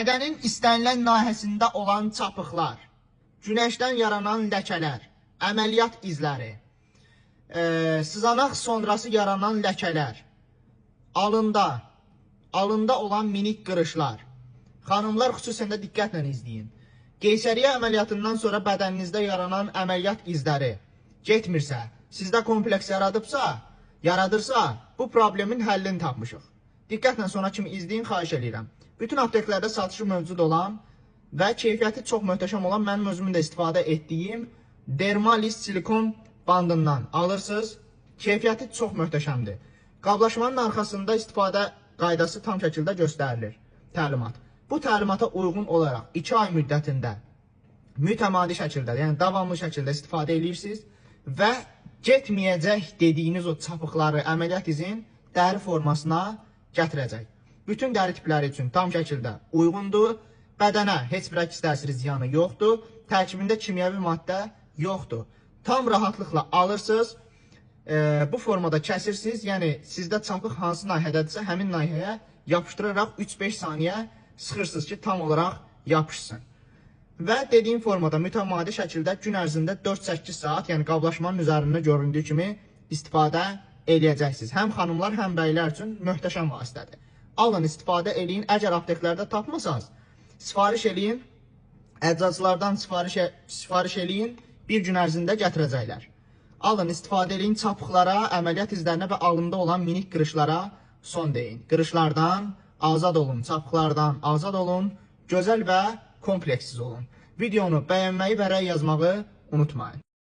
Bədənin istənilən nahiyəsində olan çapıqlar, günəşdən yaranan ləkələr, əməliyyat izləri, sızanaq sonrası yaranan ləkələr, alında olan minik qırışlar. Xanımlar xüsusən də diqqətlə izləyin. Qeysəriyyə əməliyyatından sonra bədəninizdə yaranan əməliyyat izləri getmirsə, sizdə kompleks yaradırsa, bu problemin həllini tapmışıq. Diqqətlə sona kimi izləyin, xahiş eləyirəm. Bütün apteklərdə satışı mövcud olan və keyfiyyəti çox möhtəşəm olan mənim özümün də istifadə etdiyim Dermalis silikon bandından alırsınız. Keyfiyyəti çox möhtəşəmdir. Qablaşmanın arxasında istifadə qaydası tam şəkildə göstərilir. Təlimat. Bu təlimata uyğun olaraq 2 ay müddətində mütəmadi şəkildə, yəni davamlı şəkildə istifadə edirsiniz və getməyəcək dediyiniz o çapıqları, əməliyyat izin dəri formasına gətirəcək. Bütün dəri tipləri üçün tam şəkildə uyğundur. Bədənə heç bir əks təsiri, ziyanı yoxdur. Tərkibində kimyəvi maddə yoxdur. Tam rahatlıqla alırsınız, bu formada kəsirsiniz. Yəni sizdə çapıq hansı nahiyədədirsə, həmin nahiyəyə yapışdıraraq 3-5 saniyə sıxırsınız ki, tam olaraq yapışsın. Və dediyim formada mütəmadi şəkildə gün ərzində 4-8 saat, yəni qablaşmanın üzərində göründüyü kimi istifadə eləyəcəksiniz. Həm xanımlar, həm bəylər üçün möhtəşəm vasitədir. Alın, istifadə eləyin. Əgər apteklərdə tapmasanız, sifariş eləyin. Əczacılardan sifariş eləyin. Bir gün ərzində gətirəcəklər. Alın, istifadə eləyin. Çapıqlara, əməliyyat izlərinə və alında olan minik qırışlara son deyin. Qırışlardan azad olun, çapıqlardan azad olun, gözəl və kompleksiz olun. Videonu bəyənməyi və rəy yazmağı unutmayın.